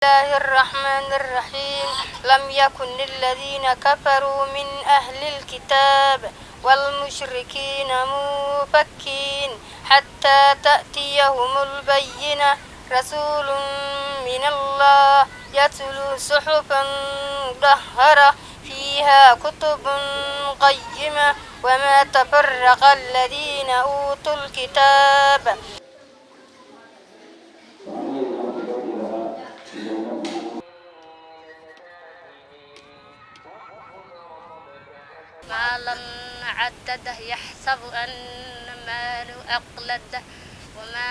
الله الرحمن الرحيم. لم يكن الذين كفروا من أهل الكتاب والمشركين منفكين حتى تأتيهم البينة، رسول من الله يتلو صحفا مطهرة فيها كتب قيمة، وما تفرق الذين أوتوا الكتاب. مالا عدده يحسب أن ماله أخلده، وما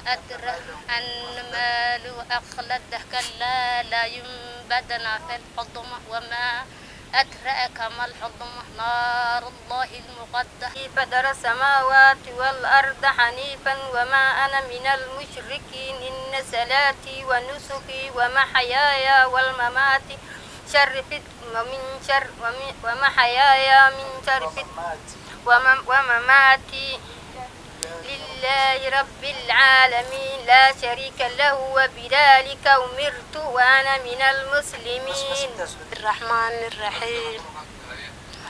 أدرى أن ماله أخلده، كلا لا ينبذن في الحطمة، وما أدراك ما الحطمة، نار الله المقدة. فدر السماوات والأرض حنيفا وما أنا من المشركين، إن صلاتي ونسكي ومحياي والممات شر ومن شر ومحياي من شر ومماتي لله رب العالمين لا شريك له، وبذلك أمرت وأنا من المسلمين. الرحمن الرحيم.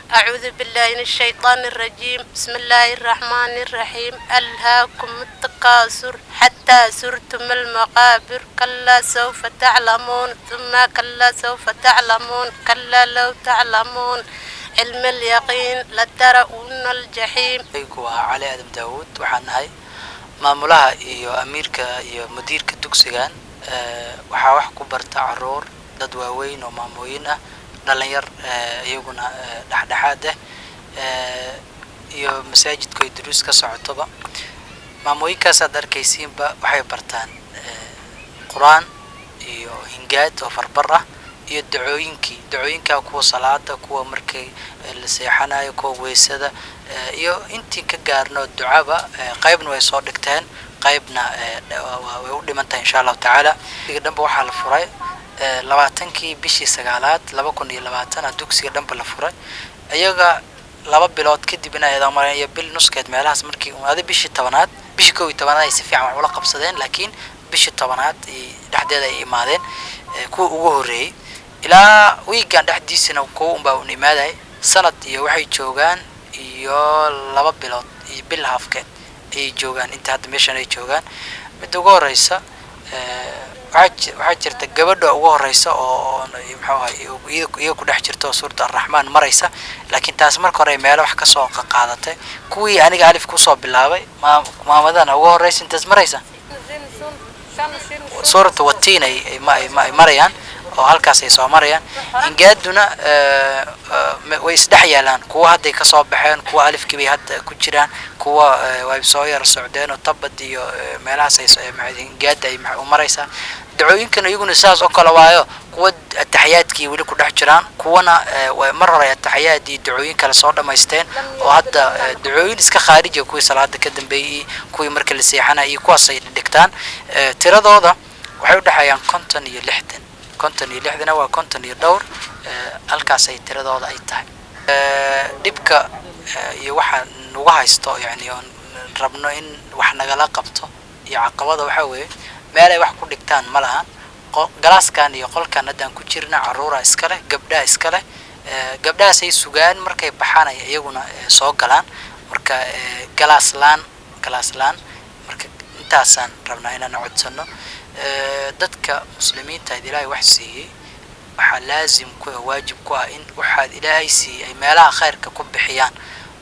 أعوذ بالله من الشيطان الرجيم. بسم الله الرحمن الرحيم. ألهاكم التكاثر حتى زرتم المقابر، كلا سوف تعلمون، ثم كلا سوف تعلمون، كلا لو تعلمون علم اليقين لترؤن الجحيم. Waa Cali Aadam Daawuud, waxaan nahay maamulaha iyo amiirka iyo mudiirka dugsigan. Waxaa wax ku barta caruur, dad waaweyn oo maamooyin ah, dhalinyar iyaguna dhexdhexaad ah, iyo masaajidku ay duruus ka socotoba. Maamooyinkaasaad arkaysiinba waxay bartaan qur-aan iyo hingaad oo farbar ah iyo dacooyinkii, dacooyinkaa kuwa salaada, kuwa markay la seexanayo, kuwa weysada, iyo intii ka gaarno ducaba. Qaybna way soo dhigteen, qaybna way u dhiman tahay, insha Allahu tacaala. Dugsiga dhanba waxaa la furay 20-kii bishii sagaalaad 2020 a dugsiga dhanba la furay. Iyaga 2 bilood kadib in ayada iyo bil nuskeed meelahaas markii adi bishii 10aad, bishii 11aad ay si fiican wax ula qabsadeen, laakiin bishii 10aad dhexdeeda ay imaadeen kuwa ugu horreeyey. Ilaa wiigan dhexdiisana kuwa unbaa un imaaday. Sanad iyo waxay joogaan iyo 2 bilood iyo bil haafkeed ayay joogaan inta hadda meeshan ay joogaan. Midda ugu horeysa, waxaa jirta gabadha ugu horeysa oo muxuu ahay iyaga ku dhex jirta oo suurta Arraxmaan maraysa, laakiin taas marka hore ay meelo wax kasoo qaadatay. Kuwii aniga alif kusoo bilaabay maamadana ugu horeysa intaas maraysa suurata Watiin ay marayaan oo halkaas ay soo marayaan. Hingaaduna way isdhex yaalaan. Kuwa hadday kasoo baxeen, kuwa alifkii bay hadda ku jiraan, kuwa way soo yar socdeen oo tabad iyo meelahaas ay hingaada ay u maraysaa. Dacooyinkan iyaguna sidaas oo kale waayo, kuwa ataxiyaadkii weli ku dhex jiraan, kuwana mar hore ataxiyaad iyo dacooyin kale soo dhamaysteen oo hadda dacooyin iska khaarijiya, kuwii salaada ka dambeeyey, kuwii marka la seexanaya iyo kuwaas ay dhigtaan. Tiradooda waxay udhexeeyaan 50 iyo 60, 50 iyo 60na waa konton iyo dhowr, halkaas ay tiradooda ay tahay. Dhibka iyo waxa nagu haysto, yani oon rabno in wax nagala qabto, iyo caqabada waxaa weeye meel ay wax ku dhigtaan ma lahan. Galaaskan iyo qolkan haddaan ku jirna caruura iska leh, gabdhaha iska leh. Gabdhahaas ay sugaan markay baxaan ay iyaguna soo galaan. Marka galaas laan, galaas laan. Marka intaasaan rabnaa inaan codsano dadka muslimiinta Ilaahay wax siiyey. Waxaa laazim ku ah, waajib ku ah, in waxaad Ilaahay siiyey ay meelaha khayrka ku bixiyaan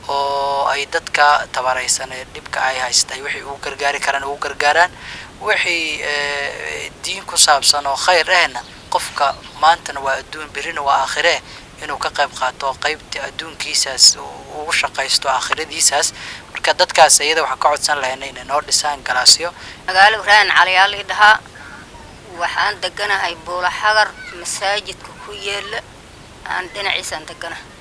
oo ay dadka tabaraysan ee dhibka ay haystay wixii ugu gargaari karaan ugu gargaaraan, wixii diin ku saabsan oo khayr ahna. Qofka maantana waa adduun, berrina waa aakhire, inuu ka qayb qaato qaybta adduunkiisaas ugu shaqaysto aakhiradiisaas. Marka dadkaas iyada waxaan ka codsan lahayna inay noo dhisaan galaasyo. Magaalo Ibraahim Caliyaal ii dhahaa. Waxaan deganahay Buula Xagar, masaajidka ku yeela aan dhinaciisaan deganahay.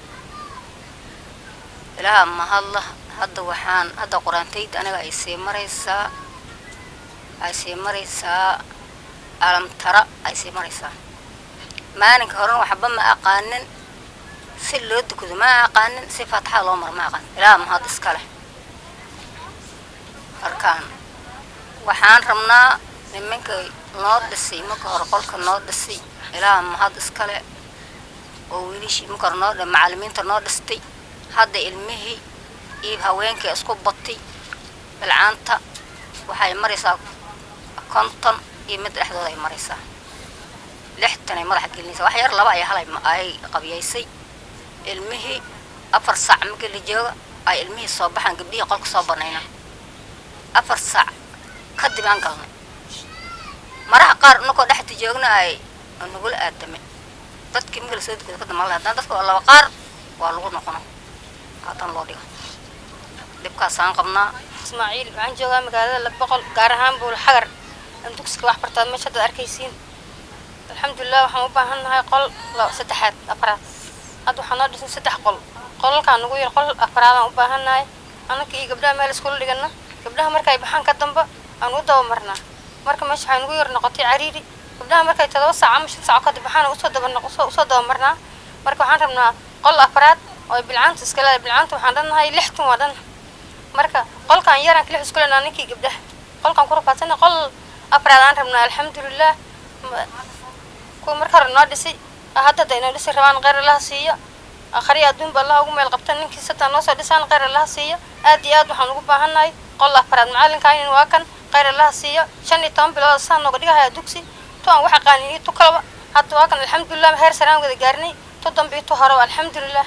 Ilaaha mahadla. Hadda waxaan hadda qur-aantayda aniga ay sii maraysaa, ay sii maraysaa alamtara ay sii maraysaa. Maalinka horena waxba ma aqaanin, si loo dukado ma aqaanin, si faataxada loo maro ma aqaanin. Ilaaha mahad iska leh. Markaan waxaan rabnaa Nimanka noo dhisay marka hore qolka noo dhisay, ilaaha mahad iskale oo wiilishii marka hore noo macallimiinta noo dhistay. Hadda ilmihii iyo haweenkii isku batay. Bilcaanta waxay maraysaa 50 iyo mid dhexdooda ay maraysaa, 60 ay madaxa gelinaysaa, wax yar laba ay halay ay qabiyaysay. Ilmihii 4 saac markii la jooga ay ilmihii soo baxaan, gabdhihii qolka soo banayna 4 saac kadib aan galnay. Maraha qaar inakoo dhexda joogna ay nagula aadamay dadkii markii lasoo dukado kadib mala haddana dadka waa laba qaar waa lagu noqono haddana loo dhigo. Dhibkaasaan qabnaa. Ismaaciil, waxaan joogaa magaalada Laba Boqol, gaar ahaan Buul Xagar, aan dugsiga wax bartaa meesha haddaad arkaysiin. Alxamdulilah, waxaan u baahan nahay qol saddexaad, afraad. Hadda waxaa noo dhisan saddex qol, qolalkaan nagu yar, qol afraadaan u baahannahay. Annaka iyo gabdhaha meel iskula dhigana, gabdhaha markay baxaan ka damba aan u daba marnaa. Marka meesha waxay nagu yar noqotay cariiri. Gabdhaha markay 7 saac ama 5 saac kadib baxaan usoo daba usoo daba marnaa. Marka waxaan rabnaa qol afraad oo ay bilcaanta iska leedahay. Bilcaanta waxaan dhannahay 60 waa dhan. Marka qolkaan yaraan lix isku leenaa ninkii gabdhaha, qolkaan ku rafaadsana, qol afraad aan rabnaa. Alxamdulilah, kuwa marka hore noo dhisay, hadda hadday noo dhisi rabaan, kheyr Allaha siiyo, akhriya adduunba Allah ugu meel qabta. Ninkii sataa noo soo dhisaan, kheyr Allaha siiyo. Aad iyo aad waxaan ugu baahannahay qol afraad. Macalinkaan waa kan, kheyr Allaha siiyo. 15 bilood saan nooga dhigahaya dugsi tu aan wax aqaanin iyo tu kalaba. Hadda waa kan, alxamdulilah, heer saraan wada gaarnay, tu dambe iyo tu hore, alxamdulilah.